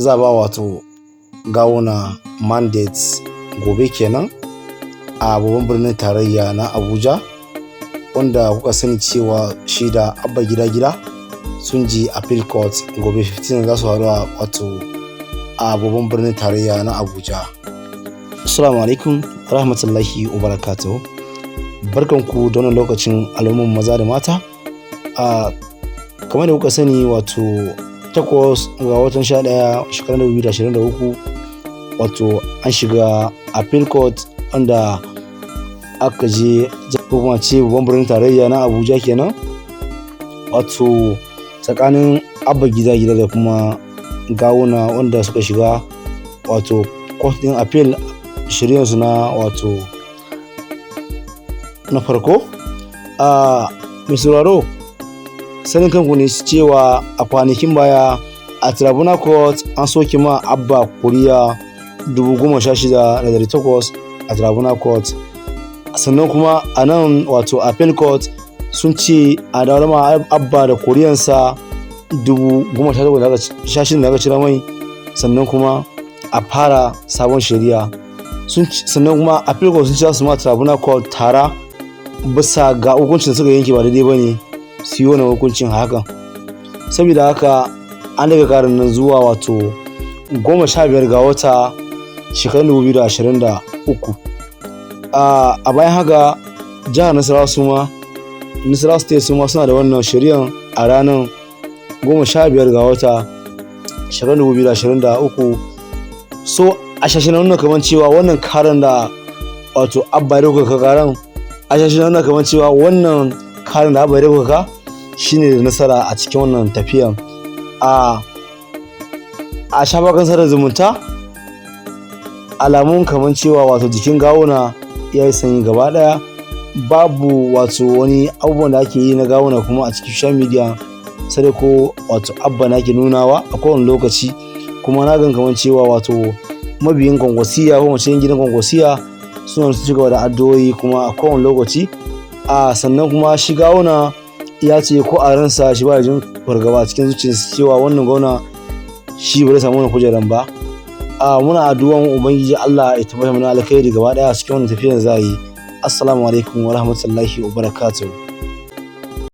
Za ba wato Gawuna mandate gobe kenan a babban birnin tarayya na Abuja, wanda kuka sani cewa shi da Abba Gida Gida sun ji appeal court, gobe 15 za su haɗu a wato a babban birnin tarayya na Abuja. Assalamu alaikum rahmatullahi wa barakatuhu. Barkanku da wannan lokacin, al'umman maza da mata. A kamar da kuka sani, wato 8 ga watan 11 shekarar 2023, wato an shiga appeal court, wanda aka je ko kuma ce babban birnin tarayya na Abuja kenan, wato tsakanin Abba Gida Gida da kuma Gawuna, wanda suka shiga wato court din appeal su na wato na farko. A mai sauraro, sanin kanku ne cewa a kwanakin baya a tribunal court an soke ma Abba kuriya 16,800 a tribunal court. Sannan kuma a nan wato appeal court sun ce a dawo ma Abba da kuriyansa 18,000 da aka cira mai, sannan kuma a fara sabon shari'a. Sannan kuma appeal court sun ce su ma tribunal court tara bisa ga hukuncin da suka yanke ba daidai ba ne su yi wannan hukuncin hakan. Saboda haka an daga karin nan zuwa wato 15 ga wata shekarar 2023. A bayan haka, jihar Nasarawa su ma, Nasarawa State su ma suna da wannan shari'an a ranar 15 ga wata shekarar 2023. So a shashe nuna kamar cewa wannan karan da wato Abba ya ɗaukaka karan, a shashe nuna kamar cewa wannan karan da Abba ya ɗaukaka shine da nasara a cikin wannan tafiyan. A shafukan sada zumunta, alamun kamar cewa wato jikin Gawuna ya yi sanyi gaba daya. Babu wato wani abubuwan da ake yi na Gawuna kuma a cikin social media, sai dai ko wato Abba na ke nunawa a kowane lokaci. Kuma na gan kamar cewa wato mabiyin Kwankwasiya ko mace gidan Kwankwasiya suna su cigaba da addu'o'i kuma a kowane lokaci. A sannan kuma shi Gawuna ya ce ko a ransa shi ba jin fargaba a cikin zuciyarsa cewa wannan gwamna shi ba zai samu wannan kujeran ba. A muna addu'an Ubangiji Allah ya tabbatar mana alkhairi gaba daya a cikin wannan tafiyar za a yi. Assalamu alaikum wa rahmatullahi wa barakatuh.